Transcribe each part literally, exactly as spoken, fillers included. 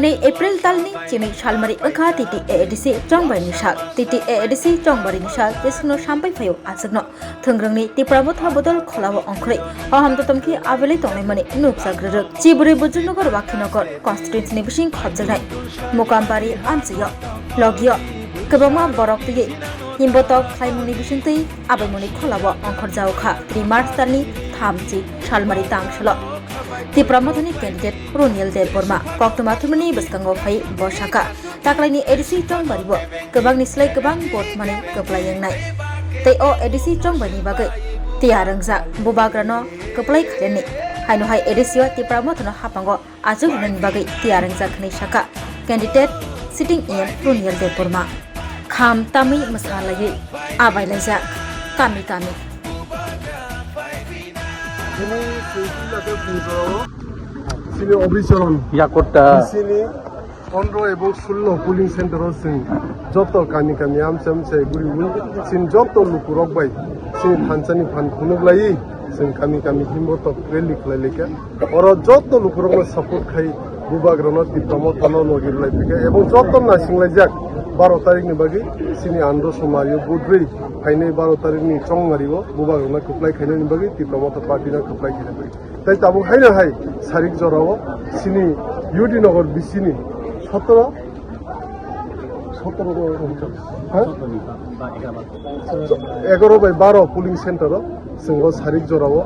Tei April talni chini salmari wngkha T T A A D C chongbaini sal. T T A A D C chongbarini sal jesukno sampai phaio aswkno. Thwngrwngni Tipra Motha bodol kholao ongkhorwi hohom totom khe abelwi tonglaimani nukjak rwrwk. Chiburi Bujurnagar Wakhinogor constituency ni bising khopjaknai Mukambari amchaio logio kwbangma borok twiwi himbotok khlaimungni bisingtwi abaimungni kholao ongkhorjao kha three March talni thamchi salmari tangsalo. Tipra Mothani candidate Roniel Debbarma koktwma thumani bwskango phai bo sakha, taklaini A D C chongbario kwbangni slai kwbang vote manwi kwplai wngnai. Tei o A D C chongbaini bagwi tiyar wngjak bubagrano kwplai khainani. Haino hai A D C o Tipra Mothano haphango achuk rwnani bagwi tiyar wngjak hwnwi sakha candidate sitting M P Roniel Debbarma. Kham tamwi mwsa laiwi abai laijak kami kami. Chini singkil lake pungsa o, chini Obricharan. Yakutta. Chini pondro ebong sullo polling center o chwng joto kami kami amchai amchai guriwi chini joto lukurok bai chini thansa ni phan phunuk laiwi chwng kami kami himbotok rally khlai laikha. Oro joto lukurokno support khai bubagrano Tipra Mothano logi rwlai phikha ebong joto naisinglaijak baro tarikni bagwi chini andro somario budrwi phainai baro tarikni chongmario bubagrano kwplai khainani bagwi Tipra Motha party no kwplai khainani bagwi. Tei tabuk haino hai sarik jorao chini U D Nagar B C ni sotoro, sotoro, ha? Egaroh bai baro polling center o chwng o sarik jorao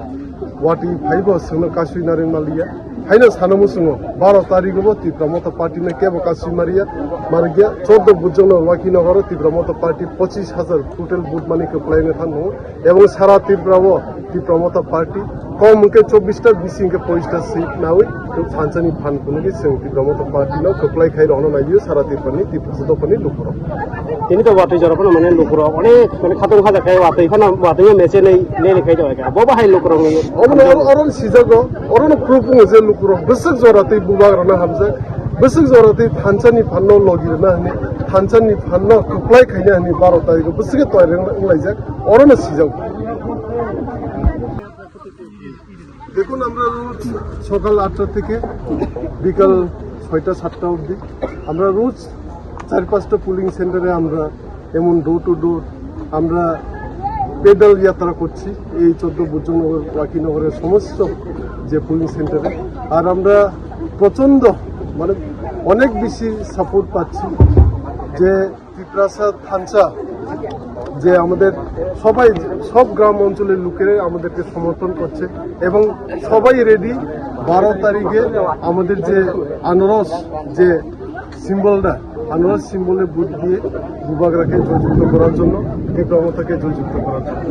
watwi phaibo chwngno kasui narwk manliya. Haino sano muchungo baro tarikgo bo Tipra Motha party no kebo kasui mariya, marikya. Chordo Bujurnagar Wakhinogor o Tipra Motha party pochis hajar total vote mani kwplai wngwi thang tongo. Ebong sara Tripura o Tipra Motha party kom hwnkhe chobbish ta, bisi hwnkhe pochis ta seat nawi thansani phan phunugwi chwng Tipra Motha party no kwplai khai rokno naiwi sara Tripura ni Tiprasa dophani lukurok. Tini to watwi jora phano mane lukurok onek mane khatong khaja khai watwi phano watwi mese nei lele khai jaga. Bo bahai lukurok ni. Omo oro, oro sijago, oro no proof wngo je lukurok bwswk jora tei bubagrana hamjak, bwswk jora tei thansani phanno logi rwna hwnwi, thansani phanno kwplai khaina hwnwi baro tarikgo bwswkhe toiling wnglaijak, oro no sijak. দেখুন, আমরা রোজ সকাল আটটা থেকে বিকাল ছয়টা সাতটা অবধি আমরা রোজ চার পাঁচটা পোলিং সেন্টারে আমরা এমন ডোর টু ডোর আমরা পেডাল যাত্রা করছি। এই চোদ্দ বুদ্ধনগর, ওয়াকিনগরের সমস্ত যে পোলিং সেন্টারে। আর আমরা প্রচণ্ড, মানে, অনেক বেশি সাপোর্ট পাচ্ছি যে তিপ্রাসা থানসা, যে আমাদের সবাই, সব গ্রাম অঞ্চলের লোকেরা আমাদেরকে সমর্থন করছে এবং সবাই রেডি বারো তারিখে আমাদের যে আনারস, যে সিম্বলটা, আনারস সিম্বলে ভোট দিয়ে বুবাগ্রাকে জয়যুক্ত করার জন্য, তিপ্রা মথাকে জয়যুক্ত করার জন্য।